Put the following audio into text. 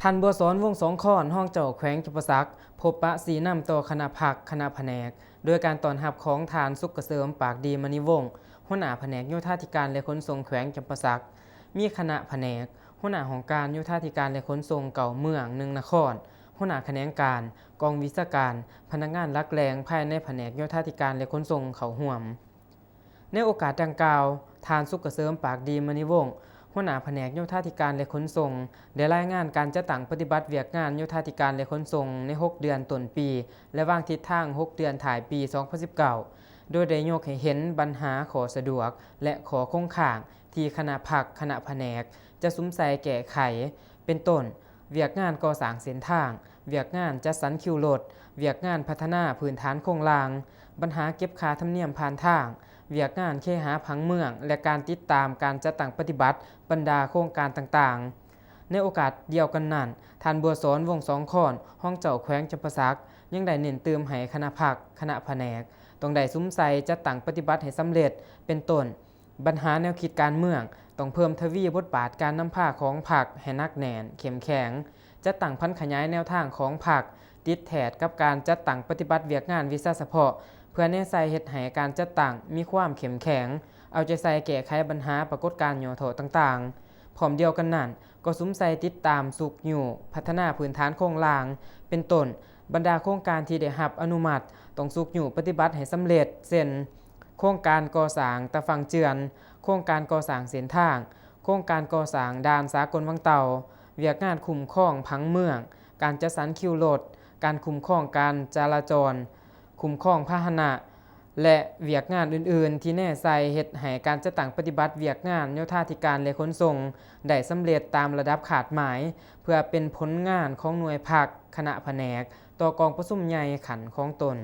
ທ່ານ ບົວສອນ ວົງສອງຄອນ ຮອງເຈົ້າແຂວງຈຳປາສັກ ພົບປະຊີ້ນຳຕໍ່ຄະນະພັກ, ຄະນະພະແນກ ໂດຍການຕ້ອນຮັບຂອງທ່ານ ສຸກກະເສີມ ປາກດີມະນີວົງ ຫົວໜ້າພະແນກໂຍທາທິການ ແລະ ຂົນສົ່ງແຂວງຈຳປາສັກ, ມີຄະນະພະແນກ, ຫົວໜ້າຫ້ອງການໂຍທາທິການ ແລະ ຂົນສົ່ງເກົ້າເມືອງ ໜຶ່ງນະຄອນ, ຫົວໜ້າຂະແໜງການ, ກອງວິຊາການ, ພະນັກງານຫຼັກແຫຼ່ງພາຍໃນພະແນກໂຍທາທິການ ແລະ ຂົນສົ່ງເຂົ້າຮ່ວມ. ໃນໂອກາດດັ່ງກ່າວ, ທ່ານ ສຸກກະເສີມ ປາກດີມະນີວົງ ຫົວໜ້າພະແນກໂຍທາທິການ ແລະ ຂົນສົ່ງ ໄດ້ລາຍງານການຈັດຕັ້ງປະຕິບັດວຽກງານໂຍທາທິການ ແລະ ຂົນສົ່ງໃນຫົກເດືອນຕົ້ນປີ ແລະ ວາງທິດທາງຫົກເດືອນທ້າຍປີສອງພັນສິບເກົ້າ ໂດຍໄດ້ຍົກໃຫ້ເຫັນບັນຫາ, ຂໍ້ສະດວກ ແລະ ຂໍ້ຄົງຄ້າງທີ່ຄະນະພັກ, ຄະນະພະແນກ ຈະສຸມໃສ່ແກ້ໄຂ ເປັນຕົ້ນ ວຽກງານກໍ່ສ້າງເສັ້ນທາງ, ວຽກງານຈັດສັນຄິວລົດ, ວຽກງານພັດທະນາພື້ນຖານໂຄງລ່າງ, ບັນຫາເກັບຄ່າທຳນຽມຜ່ານທາງ, ວຽກງານເຄຫະຜັງເມືອງ ແລະ ການຕິດຕາມການຈັດຕັ້ງປະຕິບັດບັນດາໂຄງການຕ່າງໆ. ໃນໂອກາດດຽວກັນນັ້ນ, ທ່ານ ບົວສອນ ວົງສອງຄອນ ຮອງເຈົ້າແຂວງຈຳປາສັກ ຍັງໄດ້ເນັ້ນຕື່ມໃຫ້ຄະນະພັກ, ຄະນະພະແນກ ຕ້ອງໄດ້ສຸມໃສ່ຈັດຕັ້ງປະຕິບັດໃຫ້ສຳເລັດ ເປັນຕົ້ນ ບັນຫາແນວຄິດການເມືອງ ຕ້ອງເພີ່ມທະວີບົດບາດການນຳພາຂອງພັກໃຫ້ໜັກແໜ້ນ, ເຂັ້ມແຂງ, ຈັດຕັ້ງຜັນຂະຫຍາຍແນວທາງຂອງພັກ ຕິດແທດກັບການຈັດຕັ້ງປະຕິບັດວຽກງານວິຊາສະເພາະ ເພື່ອແນໃສ່ເຮັດໃຫ້ການຈັດຕັ້ງມີຄວາມເຂັ້ມແຂງ, ເອົາໃຈໃສ່ແກ້ໄຂບັນຫາປາກົດການຫຍໍ້ທໍ້ຕ່າງໆ. ພ້ອມດຽວກັນນັ້ນ, ກໍສຸມໃສ່ຕິດຕາມຊຸກຍູ້ພັດທະນາພື້ນຖານໂຄງລ່າງ ເປັນຕົ້ນ ບັນດາໂຄງການທີ່ໄດ້ຮັບອະນຸມັດ ຕ້ອງຊຸກຍູ້ປະຕິບັດໃຫ້ສຳເລັດ ເຊັ່ນ ໂຄງການກໍ່ສ້າງຕາຝັ່ງເຈື່ອນ, ໂຄງການກໍ່ສ້າງເສັ້ນທາງ, ໂຄງການກໍ່ສ້າງດ່ານສາກົນວັງເຕົ່າ, ວຽກງານຄຸ້ມຄອງຜັງເມືອງ, ການຈັດສັນຄິວລົດ, ການຄຸ້ມຄອງການຈະລາຈອນ, ຄຸ້ມຄອງພາຫະນະ ແລະ ວຽກງານອື່ນໆ ທີ່ແນໃສ່ເຮັດໃຫ້ການຈັດຕັ້ງປະຕິບັດວຽກງານໂຍທາທິການ ແລະ ຂົນສົ່ງ ໄດ້ສຳເລັດຕາມລະດັບຄາດໝາຍ ເພື່ອເປັນຜົນງານຂອງໜ່ວຍພັກ, ຄະນະພະແນກ ຕໍ່ກອງປະຊຸມໃຫຍ່ຂັ້ນຂອງຕົນ.